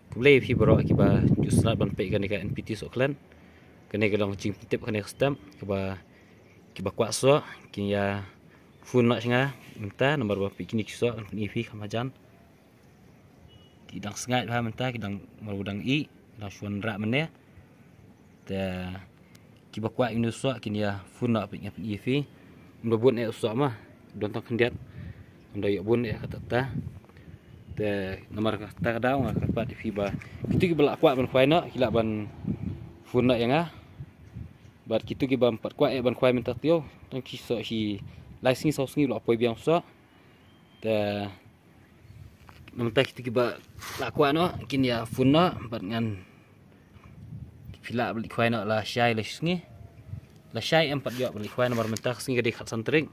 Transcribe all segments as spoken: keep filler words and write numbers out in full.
Khublei phi baroh kiba ju sngewbha ban peit kane ka N P T Sohkhlet. Kane ka long jingpyntip kane ka step kaba kiba kwah soh kin ïa phone noh sha nga mynta namar ba phi kine ki soh kan pyni phi kham hajan. Ki dang sngaid bha mynta, ki dang marwei dang ih, dang shuwa rah mynne. Te kiba kwah ïa une u soh kin ïa phone noh peit nga pyni phi. Ym da bun eh u soh ma, don tang khyndiat. Ym da ïoh bun eh kata ta. Te namar kata ka daw nga kyrpad ïa phi ba kito kiba lah kwah ban khwai noh ki lah ban phone noh ïa nga. Bad kito kiba ym pat kwah eh ban khwai mynta taïew, tang ki soh shi lai sngi saw sngi la poi biang u soh. Te namar ta kito kiba lah kwah noh kin ïa phone noh bad ngan phi lah ban leit khwai noh lashai la shi sngi. Lashai em pat ïoh ban leit khwai namar mynta ka sngi ka dei khatsan tarik.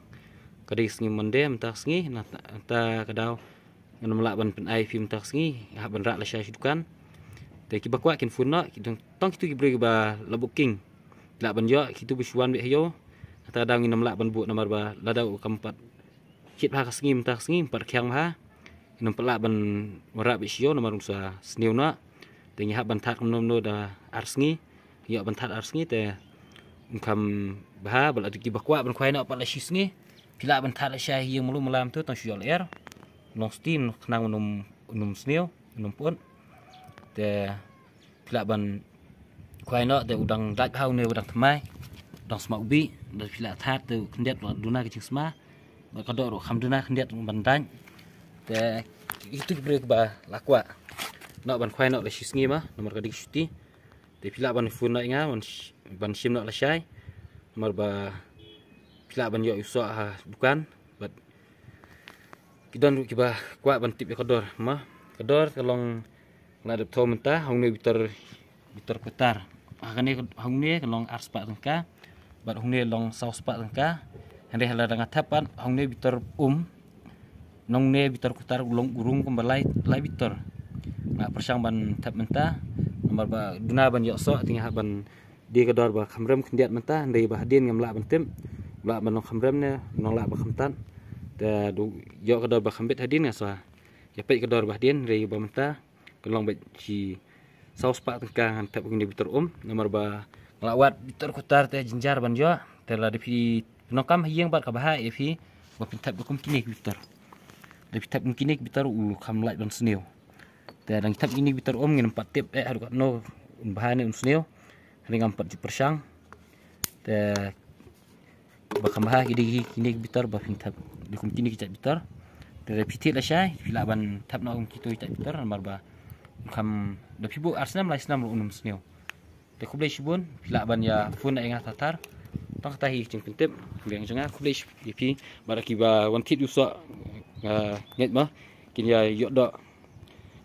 Ka dei sngi Monday mynta ka sngi, na ta ka daw ngan ym lah ban pyn-ai phi mynta ka sngi, nga hap ban rah lashai sha dukan. Te kiba kwah kin phone noh, ki dang tang kito ki briew kiba la booking. Lah ban ïoh kito ba shu wan beit ha ïew. Na ta ka daw ngin ym lah ban buh namar ba lada u kam pat kit bha ka sngi mynta ka sngi, ym pat khiang bha. Ngin ym pat lah ban wanrah beit sha ïew namar un sa sniew noh. Te ngi hap ban thad kumno kumno da ar sngi. Ïoh ban thad ar sngi te ym kham bha, ba lada kiba kwah ban khwai noh pat la shi sngi. Phi lah ban thad lashai ha ïing malu malam tu tang shu ïoh lyer. Long steam khnang un ym, un ym sniew, un ym put. Te phi lah ban khwai noh te u dang dait bha une u dang thymmai, u dang sma u bih, da phi lah thad te u khyndiat u duna ka jingsma. Bad ka doh ruh kham duna khyndiat ban dait. Te ito ki briew kiba lah kwah noh ban khwai noh la shi sngi ma namar ka dei ka shuti. Te phi lah ban phone noh ïa nga ban sh-, ban shim noh lashai. Namar ba phi lah ban ïoh ïa u soh ha dukan. Bad ki don ruh kiba kwah ban tip ïa ka dor ma. Ka dor ka long nga la dep thoh mynta, hangne bitar, bitar kutar. Ha kane hangne ka long ar spah tyngka bad hangne long saw spah tyngka. Hynrei lada nga thep pat hangne bitar um, nangne bitar kutar u long u rung kumba lai, lai bitar. Nga pyrshang ban thep mynta namar ba duna ban ïoh soh te nga hap ban die ka dor ba kham rem khyndiat mynta, hynrei ba hadien ngam lah ban tip. Lah ban long kham rem ne long lah ba kham tad. Te du ïoh ka dor ba kham bit hadien nga sa ïa peit ka dor ba hadien, hynrei ba mynta ka long beit shi saw spah tyngka ngan thep ïa kine bitar um namar ba nga la wad bitar kutar te jynjar ban ïoh. Te lada phi pyndonkam ha ïing bad ka bha ïa phi ba phin thep da kum kine ki bitar. Da phi thep kum kine ki bitar u kham lait ban sniew. Te dang thep kine ki bitar um ngin ym pat tip eh haduh katno un bha ne un sniew. Hynrei ngam pat ju pyrshang. Te ba kham bha ki dei kine ki bitar ba phin thep da kum kine ki jait bitar. Te lada phi thied lashai phi lah ban thep noh kum kito ki jait bitar namar ba kham, da phi buh ar snem lai snem ruh un ym sniew. Te khublei shibun, phi lah ban ïa phone ïa nga thar thar. Tang kata hi jingpyntip biang jong nga, khublei shibun ïa phi. Bad kiba wan thied u soh, ah, ngeit ma kin ïa ïoh doh.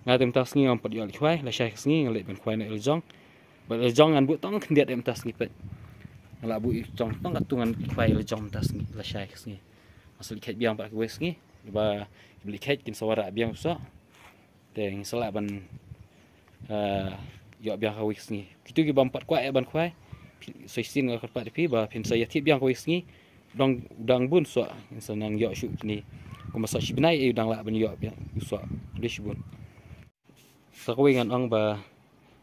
Nga te mynta sngi ngam pat ïoh leit khwai, lashai ka sngi nga leit ban khwai na Iljong. Bad Iljong ngan buh tang khyndiat mynta sngi peit. Nga la buh Iljong tang katu ngan khwai Iljong mynta sngi, lashai ka sngi. Nga sa leit kheit biang pat kawei sngi. Ba kiba leit kheit kin sa wanrah biang u soh. Te ngi sa lah ban, ah, ïoh biang kawei sngi. Kito kiba ym pat kwah eh ban khwai, phi, sa shisien nga kyrpad ïa phi ba phin sa ïa thied biang kawei sngi. Dang, dang bun soh ngin sa nang ïoh shuh kine. Kumba soh shi bnai eh u dang lah ban ïoh biang u soh. Khublei shibun. Sa kawei ngan ong ba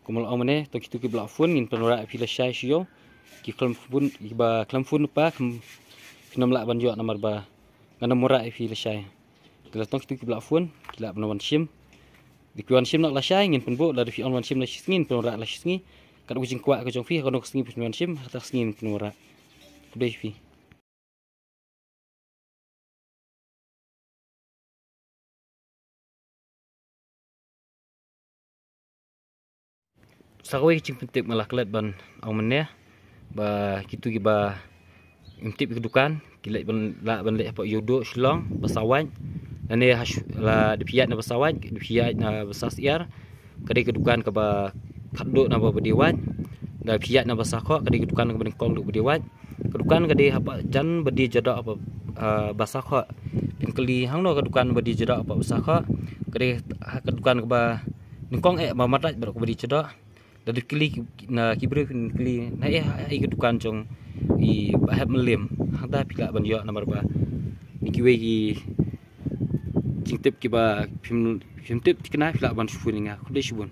kumba la ong mynne, to kito kiba la phone ngin pynwanrah ïa phi lashai sha ïew. Ki khlem phone, kiba khlem phone pa, khlem, phin ym lah ban ïoh namar ba ngan ym wanrah ïa phi lashai. Te la tang kito kiba la phone ki lah ban wan shim. Lada ki wan shim noh lashai ngin pynbuh, lada phi ong wan shim la shi sngi ngin pynwanrah la shi sngi. Katba ka jingkwah ka jong phi, ha kano ka sngi phin wan shim, ha kata ka sngi ngin pynwanrah. Khublei phi. Sa kawei ka jingpyntip nga la klet ban ong mynne ba kito kiba ym tip ïa ka dukan ki leit ban, lah ban leit hapoh Ïewduh Shillong, Basawait. Lane ha shu-, lada phi ïaid na Basawait, da phi ïaid na Basasyiar, ka dei ka dukan kaba khatduh naba Badiawait. Lada phi ïaid na Basakhoh, ka dei ka dukan kaba nyngkong duh Badiawait. Ka dukan ka dei hapoh jan ba die jadoh hapoh, ah, Basakhoh. Phin kylli hangno ka dukan ba die jadoh hapoh Basakhoh, ka dei ha ka dukan kaba nyngkong eh ba madat baroh kaba die jadoh. Lada kylli ki, na ki briew phin kylli na eh ha ei ka dukan jong i Bah Hep Mylliem. Hangta phi lah ban ïoh namar ba na kiwei ki jingtip kiba phim, Phim tip thikna phi lah ban phone ïa nga. Khublei shibun.